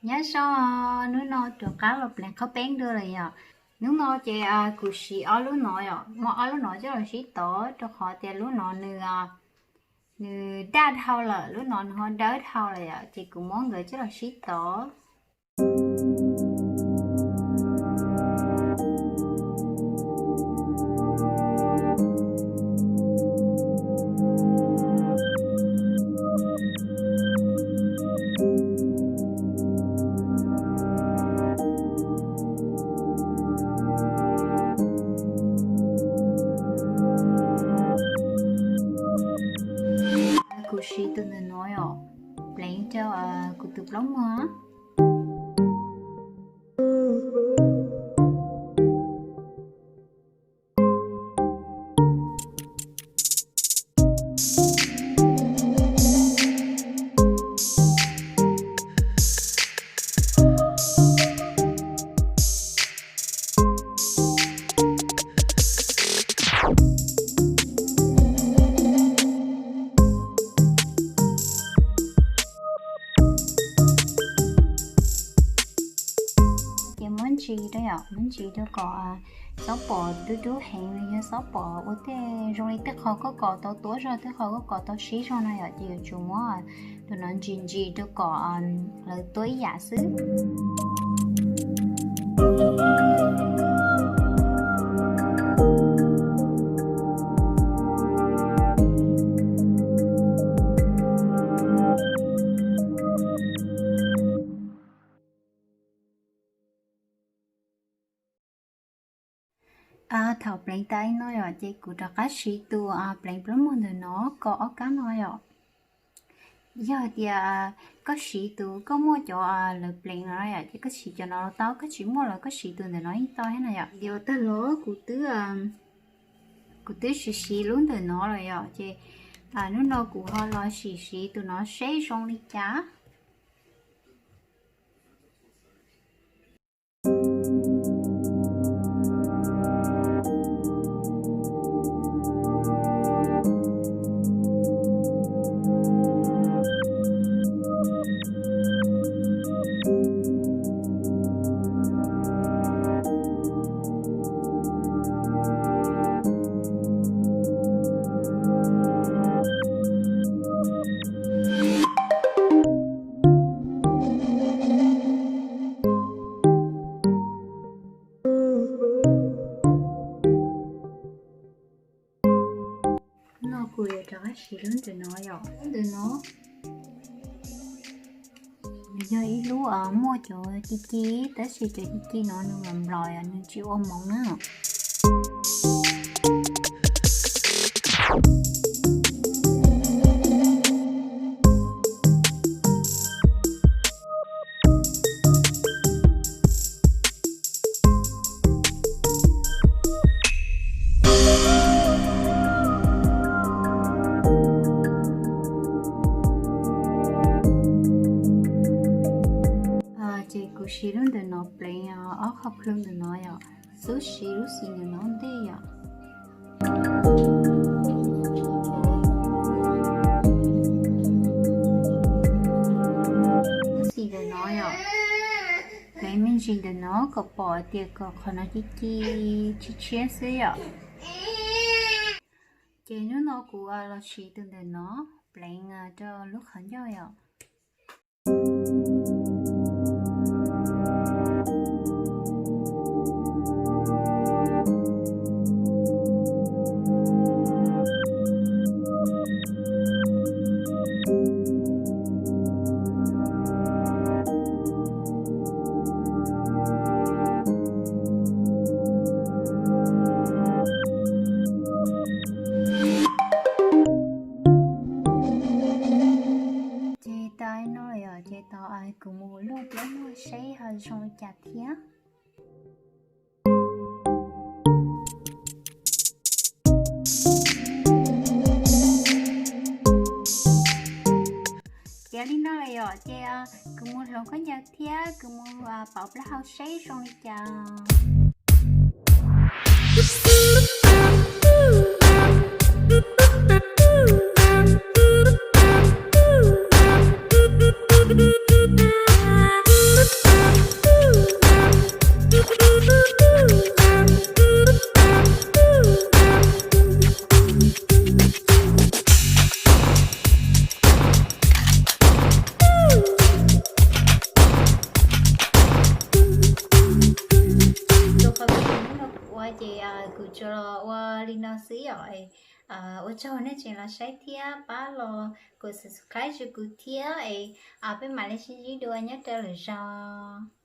Nyob zoo, hnub no rov qab los pleev qhaub peeb dua lawm yom. Hnub no ces kuv siv ob lub no yom, muab ob lub no coj los sib tov rau qhov tias lub no nws, nws daj dhau lawm, lub no nws ho dawb dhau lawm yom, ces kuv muab nkawd coj los sib tov. Kuv siv tus ntawm no yom, pleev rau kuv tus plaub muag. Ces muab ntsis rau yom, muab ntsis rau kom xob pom dub dub heev, nws yog xob pom ua tej zoo li tej qho koj kos tau tuab zog, tej qho koj kos tau sib zog no yom, ces yuav tsum muab tus no ntsis ntsis rau kom lawv tuab ib yam xwb. Thaum pleev tas li no yom, ces kuv rov qab siv tus pleev plaub muag ntawm no kos ob kab no yom. Yog hais tias koj siv tus koj muaj cov lawv pleev no yom, ces koj siv cov no los tau, koj tsis muaj los koj siv tus ntawm no yeej tau thiab na yom. Ces ua tag los kuv twb, kuv twb siv siv lub ntawm no lawm yom, ces hnub no kuv ho los sim siv tus no seb zoo li cas. No kuv yuav rov qab siv lub ntawm no yom, lub ntawm no nws yog ib lub muaj cov ci ci, tab sis cov ci ci no nws nplos nplos os, nws tsis ua moov na. Ces kuv siv lub ntawm no pleev ob qho plhu ntawm no yom, xub siv lub xim ntawm no ntej yom. Lub xim ntawm no yom, pleev me ntsis ntawm no kom pom tias kom qhov no ci ci tshiab tshiab xwb yom. Ces hnub no kuv los siv tus ntawm no pleev rau lub qhov ncauj yom. Ces tas li no lawm yom, ces tos kuv mus luaj plaub muag seb ho zoo li cas thiab. Ces li no lawm yom, ces kuv mus hloov khaub ncaws thiab kuv mus pauv plaub hau seb zoo li cas. Tsuas los ua li no xwb os. Ua tsaug nej tseem los saib thiab pab los kuv subscribe rau kuv thiab es peb mam li sib ntsib dua nyob rau lwm zaus.